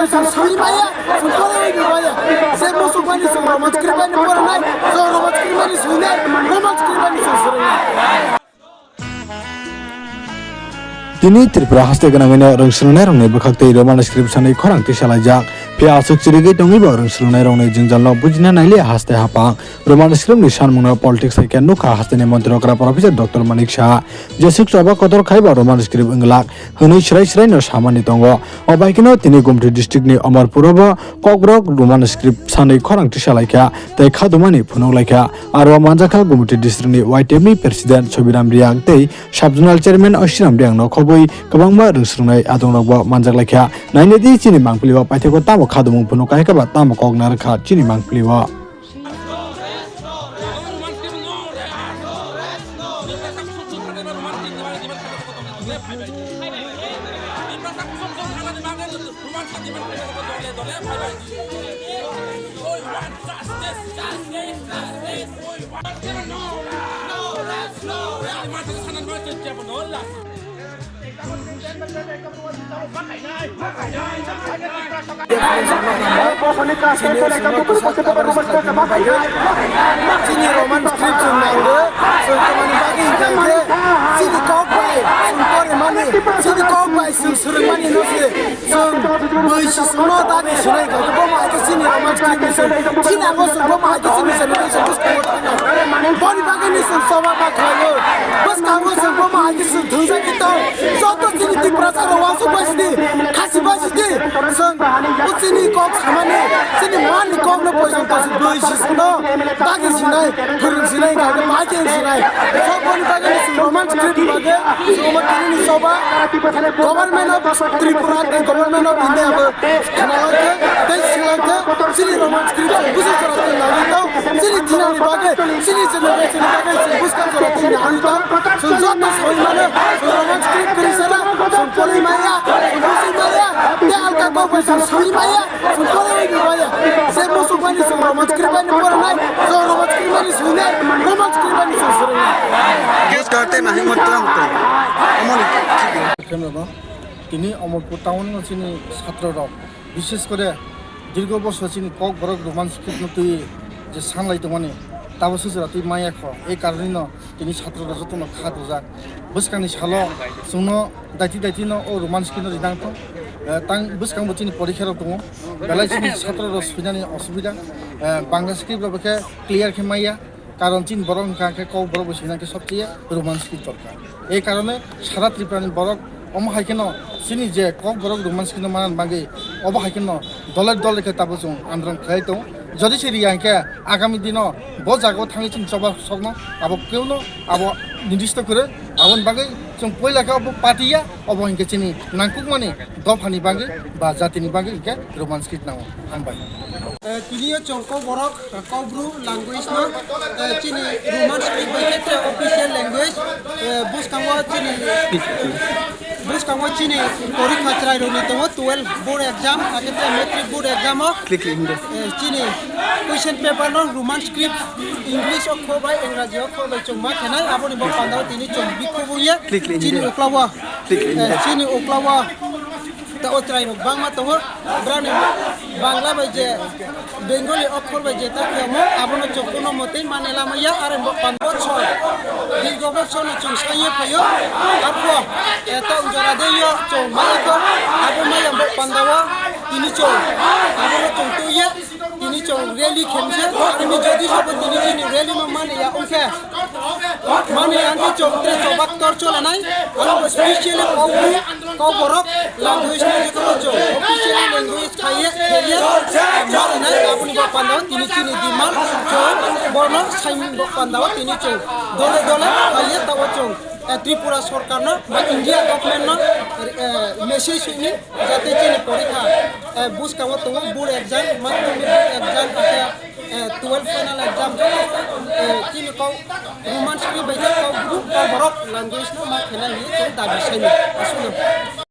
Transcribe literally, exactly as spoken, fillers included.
Chwng swi maya, chwng poraiwi maya. Je muchungmani chwng Roman script bai porinai, chwng Roman script bai swinai, Roman script bai chwng swrwngnai. Tini Tripura haste gwnangwino rwng swrwngnairokni bwkhak tei Roman script sanwi khorang tisalaijak. Phiya aswk chirigwi tongwibo rwng swrwngnairokni jwngjalno bujina nailiya haste haphang. Roman script ni sanmungno politics hai khe nukha hasteni montri okra Professor Doctor Manik Saha. Jeswk choba kotor khaibo Roman script wnglak hwnwi swrai swraino samani tongo. O bai kheno tini Gumti district ni Amarpuro bo Kokborok Roman script sanwi khorang tisalaikha tei khadumani phunuk laikha. Aro manjakha Gumti district ni Y T F ni president Sobiram Riang tei sub zonal chairman Ashiram Riang no khobwi kwbangma rwng swrwngnai adongrokbo manjak laikha. Nainedi chini mangpili o paithakgo tamo khadumung phunuk kaikha ba tamo kok narwkha chini mangpili o. Chini Roman script chwng nango, chwng tamani bagwi hwnkha hwnkhe chini kok bai chwng porimani, chini kok bai chwng swrwngmani no se. Chwng bwisi chwngno dagi sinai kha, bo ma khe chini Roman script ni chwng. Chini abo chwng bo ma khe chini generation bwskango thangnai. Boni bagwi ni chwng choba ma khlaio. Bwskango chwng bo ma khe chwng thwngjagwi tong. Joto chini Tiprasa rok uansuk bai sidi, khasi bai sidi. Chwng o chini kok samani, chini mani kokno poijon to chwng bwisi chwngno dagi sinai, phwrwng sinai kha, ma khe sinai. Chwng boni bagwi ni chwng Roman script bagwi chwng omo tini ni choba. Government of Tripura tei Government of India bo khwnalangkhe tei swilangkhe chini Roman script chwng bwswk jora twi nangwi tong, chini dinani bagwi, chini generation ni bagwi chwng bwskang jora twi nangwi tong. Chwng joto sawi mano, chwng Roman script kwrwi sara, chwng porwi maya, chwng bujwi maya, tei alka kok bai chwng sawi maya. Chwng poraiwi maya. Je muchungmani chwng Roman script bai porinai, chwng Roman script bai swinai, Roman script bai chwng swrwngnai. Bwskang tei nahimwi twlang tong. Omoni. Kheno tini Amarpur town no chini chhatro rok, bishes kore dirgo bosor chini Kokborok Roman script no twi je sanlai tongmani, tabo sujura twi maya kho. Ei karoni no tini chhatro rok jotono kha dujak. Bwskangni salo chwngno daiti daiti no o Roman script no rinang thung. Eh, tang bwskango chini porikha rok tongo. Belai chini chhatro rok swinani osubida. Eh, Bangla script rok khe clear khe maya. Karon chini borok hwnkha khe Kokborok bo swinang khe sobcheye Roman script dorkar. Ei karone sara Tripura ni borok omo hai kheno chini je Kokborok Roman script no manani bagwi obo hai kheno dole dole khe tabuk chwng andolon khlai tongo. Jodi se riya hinkhe agami dino bo jagao thangwi chini choba sokno abo kewno abo nirdisto kwrwi. Aboni bagwi chwng poila khe obo party ya, obo hinkhe chini nangkukmani dophani bagwi ba jatini bagwi hinkhe Roman script nango. Hambai. Eh, tini o chwng Kokborok, eh, Kokbru language no, eh, chini Roman script bai khe official language, eh, bwskango chini, bwskango chini porikha chwrairokni tongo, twelve board exam, hakhe tei matric board exam o, eh, chini question paper no Roman script, English o kho bai, Engraji o kho bai chwng ma khenai, aboni bo pandao tini chwng bikhubu ye, chini uklao, eh, chini uklao. Ta o chwrairok bangma tongo, brani Bangla bai je Bengali okhor bai je ta khe omo, abono chwng kuno motwi mane lama ya, are bo pan bochor, dirgo bochor no chwng saiye phaio, arpho, eh, ta jora de yo chwng maya kho, abo maya bo pandao tini chwng, abono chwng tuye. Tini chwng rally khe mse, tini jodi sabo tini chini rally no mani ya wngkhe. Mani ya wngkhe chwng tre chobak tor cholanai. Ang specially Kokbru, Kokborok language no joto chwng officially language khaiye, khaiye. Mani nai aboni bo pandao tini chini demand chwng borno saimung bo pandao tini chwng dole dole khaiye tabo chwng, eh, Tripura sorkar no ba India government no, eh, message hini. Jate chini porikha, eh, bwskango tongo board exam, madhyamik board exam, hakhe, eh, twelve final exam, joto, eh, chini kok Roman script bai khe Kokbru, Kokborok language no ma khenai hinwi chwng dabi saimung. Aswkno.